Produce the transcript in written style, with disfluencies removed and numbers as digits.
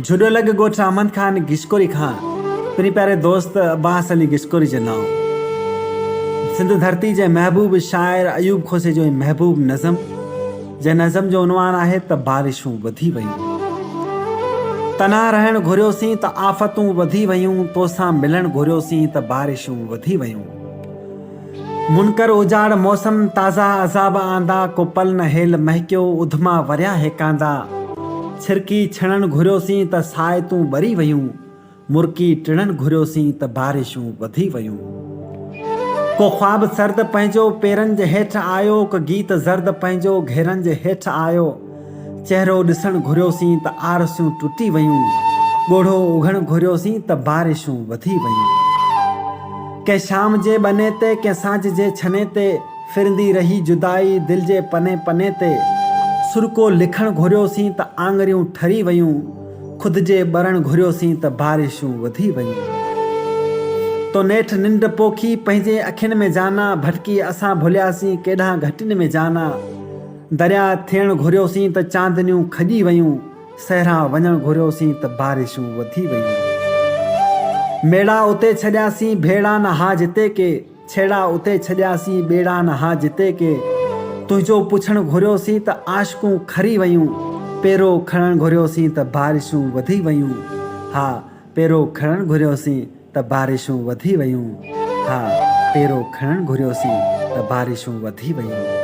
جھڏو لڳ ڳوٺ احمد خان گشڪوري کان پرين پياري دوست عباس علي گشڪوري جي نانء سنڌ ڌرتي جي محبوب شاعر ايوب کوسي جو هي محبوب نظم جنهن نظم جو عنوان آهي ته بارشون وڌي ويون. تنها رهڻ گهريوسين ته آفتون وڌي ويون توسان ملڻ گهريوسين ته بارشون وڌي ويون. منڪر اجاڙ موسم تازا عذاب آندا ڪو پل نه هيل مهڪيو اڌما وريا هيڪاندا. ڇرڪي ڇڻڻ گهريوسين ته سائتون ٻري ويون. مرڪي ٽڙڻ گهريوسين ته بارشون وڌي ويون. ڪو خواب سرد پنهنجو پيرن جي هيٺ آيو ڪو گيت زرد پنهنجو گهيرن جي هيٺ آيو. چهرو ڏسڻ گهريوسين ته آرسيون ٽٽي ويون. ڳوڙهو اگهڻ گهريوسين ته بارشون وڌي ويون. ڪنهن شام جي ٻني تي ڪنهن سانجهه جي ڇني تي ڦرندي رهي جدائي دل جي پني پني تي. سرڪو لکڻ گهريوسين ته آڱريون ٺري ويون. خود جي ٻرڻ گهريوسين ته بارشون وڌي ويون. تو نيٺ ننڊ پوکي پنهنجي اکين ۾ جانا ڀٽڪي اسان ڀلياسين ڪيڏانهن گهٽين ۾ جانا. درياء ٿيڻ گهريوسين ته چاندنيون کڄي ويون صحرا وڃڻ گهريوسين ته بارشون وڌي ويون. ميڙا اتي ڇڏياسين ڀيڙا نه ها جتي ڪي. ڇيڙا اتي ڇڏياسين ٻيڙا نه ها جتي ڪي. تنهنجو پڇڻ گهريوسين ته عاشقون کري ويون. پيرو کڻڻ گهريوسين ته بارشون وڌي ويون. ها پيرو کڻڻ گهريوسين ته بارشون وڌي ويون. ها پيرو کڻڻ گهريوسين ته بارشون وڌي ويون.